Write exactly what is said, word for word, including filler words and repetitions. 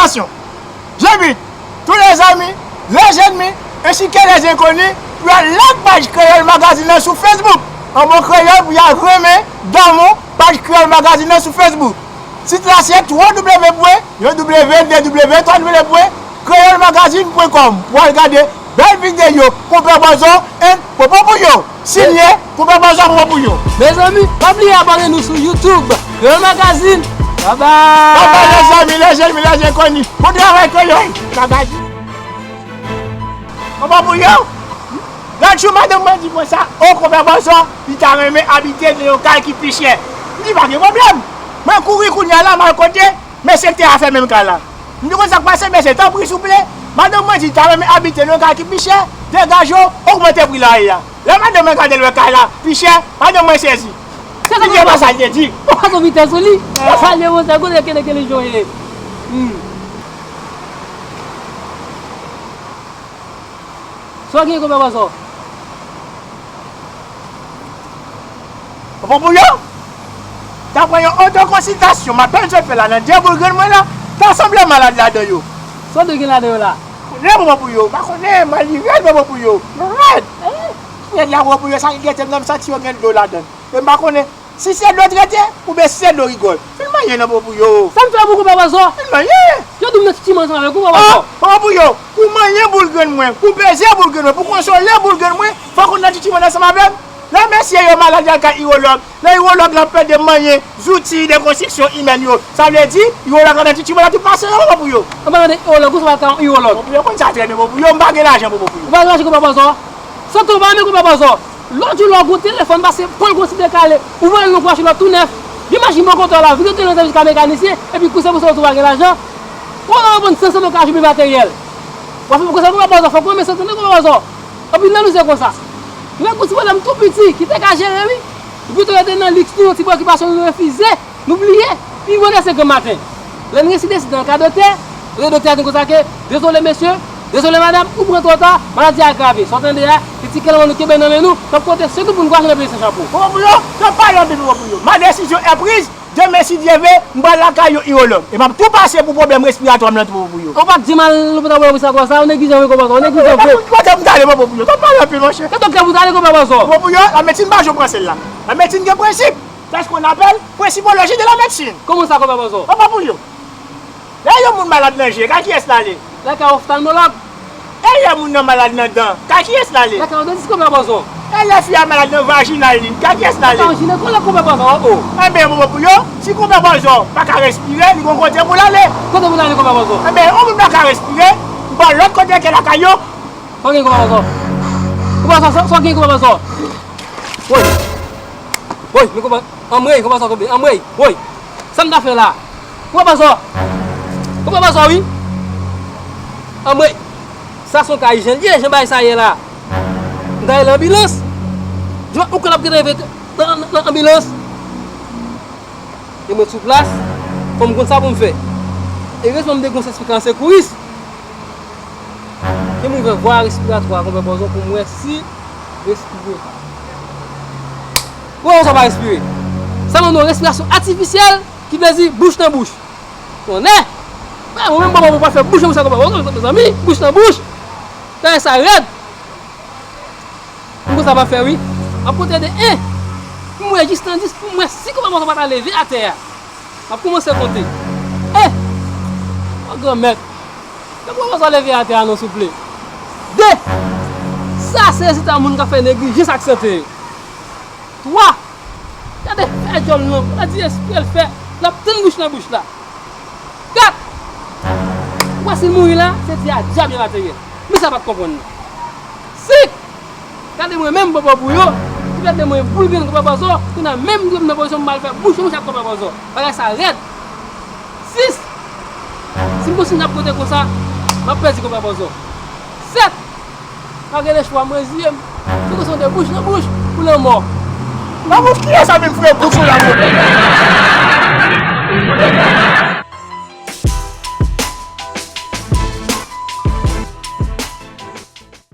Félicitations. J'invite tous les amis, les ennemis, ainsi que les inconnus pou y al like paj Kreyòl Magazine nan sou Facebook. An bon kreyòl pou y al renmen, damou paj Kreyòl Magazine nan sou Facebook. Sit la se w w w pwen w w w pwen kreyòl magazine pwen kòm pou w al gade bèl videyo Konpè Bòzò and Popo Pouyo. Sinye Konpè Bòzò, Popo Pouyo. Mezanmi, pa bliye abòne nou sou YouTube, Kreyòl Magazine. Babay! Babay, lèzanmi, lèzanmi, lèzenkoni. Bon travay, Kreyòl Magazine. Popo Pouyo, lòt jou, madanm mwen di konsa, o Konpè Bòzò, li ta renmen abite nan yon kay ki pi chè. M di, pa gen pwoblèm. Mwen kouri kounye a la, m al kote mesye ki te afè menm kay la. M di, konn sa k pase, mesye, tanpri, souple. Madanm mwen di, ta renmen abite nan yon kay ki pi chè, degaje w, ogmante pri la ye a. Lè madanm mwen gade l wè kay la pi chè, madanm mwen sezi. Li di, e pa sa l te di. Ou pa sou vitès ou li? Ou pa salye, monchè, kote kele kele jan w ye? Hmm. Sa w gen, Konpè Bòzò? Popo Pouyo, daprè yon otokonsiltasyon m apèn sot fè la nan de boul grenn mwen la, ta sanble malad ladan yo. Sa w te gen ladan yo la? Konnen, Popo Pouyo, m pa konnen, m al li rèd, Popo Pouyo. Yo rèd. Rèd la, Popo Pouyo, sa ki gete m nan, m santi yo gen dlo ladan l. E m pa konnen si se dlo trete oubyen si se dlo rigòl. Fin manyen non, Popo Pouyo. Sa m fè pou Konpè Bòzò? Fin manyen. Yo di m nan titiman ansanm avè w, Konpè Bòzò. Ah, Popo Pouyo, pou manyen boul grenn mwen, pou peze boul grenn mwen, pou konsole boul grenn mwen, fòk ou nan titiman ansanm avè m. Lè mesye yo malad, y al kay iwològ. Lè iwològ la pèdi manyen zouti de konstriksyon imèn yo, sa vle di iwològ la nan titiman la tout pase yo, Popo Pouyo. An palan de iwològ, ou sa pral kay yon iwològ? Popo Pouyo, konn sa trè byen, Popo Pouyo, m pa gen lajan, Popo Pouyo. Ou pa gen lajan, Konpè Bòzò? Santi w pa renmen, Konpè Bòzò. Lòt jou la w gon telefòn pase pran l gon ti dekale, ou voye l nan kouwache lòt tou nèf. Gen machin bò kote w la, vide w te nan sèvis ka mekanisyen, epi kou se pou sa w tou pa gen lajan. Ou pa reponn san san nan okazyon bi materyèl. W ap fè konsa, Konpè Bòzò, fòk ou renmen santi w, Konpè Bòzò. Anpil nan nou se konsa. Nou wè gon ti pwoblèm tou piti ki te ka jere, wi. Epi tou rete nan liks nou, yon ti pwokipasyon nou refize. Nou bliye, pi bon lè se granmaten. Lè n resi deside an ka doktè, kote doktè a di n konsa ke, dezole mesye, dezole madanm, ou pran twò ta, maladi a agrave. Sa w tande a, se ti kèl nou kenbe nan men nou, n ap konte sou nou pou n kwaze nan peyi san chapo. Popo Pouyo, twòp pale anpil, Popo Pouyo. Ma décision est prise, demen si Dye ve, m pral lakay yon iwològ. E m ap tou pase pou pwoblèm respiratwa m nan tou, Popo Pouyo. Ou pa t di m al lopital pou sa, konsa, ou neglijan vre, konsa, ou neglijan vre. Kote m t ale, Popo Pouyo? Twòp pale anpil, monchè. Ke doktè pou t ale, Konpè Bòzò? Popo Pouyo, lamedsin pa jwe pran sèl la. Lamedsin gen prensip. C'est ce qu'on appelle principologie de la médecine. Kòman sa, Konpè Bòzò? Popo Pouyo. Lè yon moun malad nan je, kay kiyès l ale? Lakay oftalmològ. E lè moun nan malad nan dan, kay kiyès l ale? Lakay odontis, Konpè Bòzò. E lè fi a malad nan vajinal li, kay kiyès l ale? Lakay yon jinekòlòg, Konpè Bòzò, o, o. Enben, Popo Pouyo, si Konpè Bòzò pa ka respire, li gon kote pou l ale. Kote pou l ale, Konpè Bòzò? Enben, yon moun pa ka respire, li pral lòt kote ke lakay yo. Sa w gen, Konpè Bòzò? Konpè Bòzò, sa, sa w gen, Konpè Bòzò? Woy! Woy, men konpè, anmwey, konpè sa tonbe, anmwey, woy. Sa m ta fè la? Konpè Bòzò. Konpè Bòzò, wi. Anmwey. Sa se yon ka ijen l ye, jan bagay sa ye la. M ta rele anbilans. Jan ou konn ap gade nan, nan, nan anbilans. E mwen sou plas, fò m konn sa pou m fè. Erezman m te gon sètifika an sekouris. Ke m ouvè vwa respiratwa a, konpè Bòzò, pou m wè si respire. Konpè Bòzò pa respire. Sa mande yon respirasyon atifisyèl, ki vle di bouch nan bouch. Tonnè! Mwen menm, Bòzò, mwen pa fè bouch nan bouch sa, konpè Bòzò, mezanmi, bouch nan bouch. Bagay sa rèd. M konsa pa fè, wi. M ap konte de en pou m wè jis nan dis pou m wè si konpè Bòzò pa ta leve atè a. M ap kòmanse konte. En! O granmèt! Fè konpè Bòzò leve atè a non, souple. De! Sa se rezilta moun k ap fè neglijans ak sante. Twa! Gade fè djòl nou an, gade espre l fè, l ap tann bouch nan bouch la. Kat! Ou wè si l mouri la, se ti a dyab y al antere l. Men sa pa t konprann nan. Senk! Gade mwen menm, Bòbò Bouyo, ki gade mwen boul grenn konpè Bòzò, kounye a menm dwe m nan pozisyon pou m al fè bouch an bouch ak konpè Bòzò. Bagay sa rèd. Sis! Si m kontinye ap konte konsa, m ap pèdi konpè Bòzò. Sèt! Pa gen lechwa, m reziye m. Se konsa de bouch nan bouch pou lanmò. Nan bouch kiyès sa menm frè bouch ou la, frè?